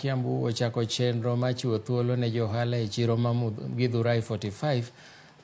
Kiambu ochako chenro mar chiwo thuolo ne johala e chiro ma Githurai 45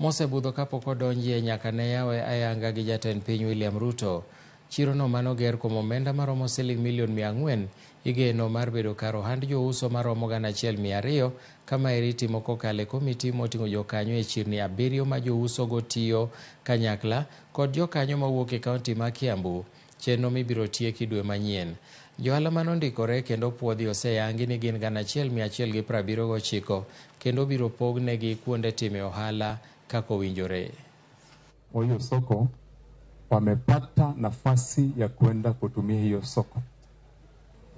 mosebudho kapok odonjie nyaka ne yawe ayanga gi jatend piny William Ruto. Chirono manoger kuom omenda maromo siling milion 400 igeno mar bedo kar ohand jouso maromo 1200 ka maeri itimo kokalo e komiti moting'o jokanyo e chirni abiriyo ma jouso go tiyo kanyakla kod jokanyo mawuok e kaunti ma Kiambu. Chenro mibiro tieki dwe manyien. Johala manondikore kendo puodhi oseyangi ni gin 1179 kendo biro pog negi kuonde time ohala kaka owinjore. Kwa hiyo soko wamepata nafasi ya kwenda kutumia hiyo soko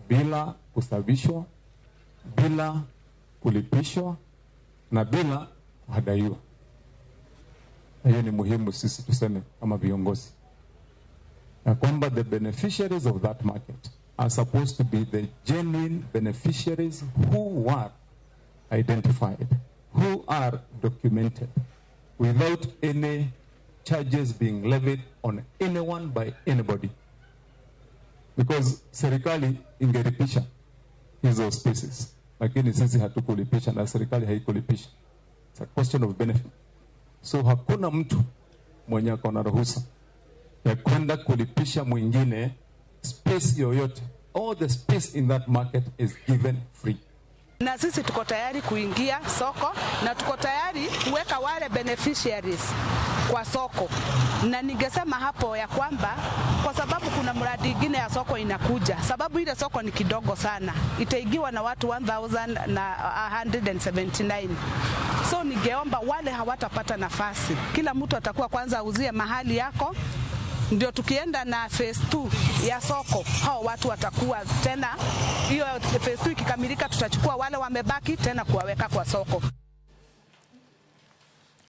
bila kusababishwa, bila kulipishwa na bila kuhadaiwa. Hiyo ni muhimu sisi tuseme kama viongozi ya kwamba the beneficiaries of that market are supposed to be the genuine beneficiaries who were identified, who are documented, without any charges being levied on anyone by anybody. Because serikali ingelipisha hizo spaces, lakini sisi hatukulipisha na serikali haikulipisha. It's a question of benefit. So hakuna mtu mwenye ako na ruhusa ya kwenda kulipisha mwingine space yoyote. All the space in that market is given free. Na sisi tuko tayari kuingia soko na tuko tayari kuweka wale beneficiaries kwa soko, na ningesema hapo ya kwamba kwa sababu kuna mradi ingine ya soko inakuja, sababu ile soko ni kidogo sana, itaingiwa na watu 1179. So ningeomba wale hawatapata nafasi, kila mtu atakuwa kwanza auzie mahali yako, ndio tukienda na phase 2 ya soko hao watu watakuwa tena, hiyo phase 2 ikikamilika, tutachukua wale wamebaki tena kuwaweka kwa soko.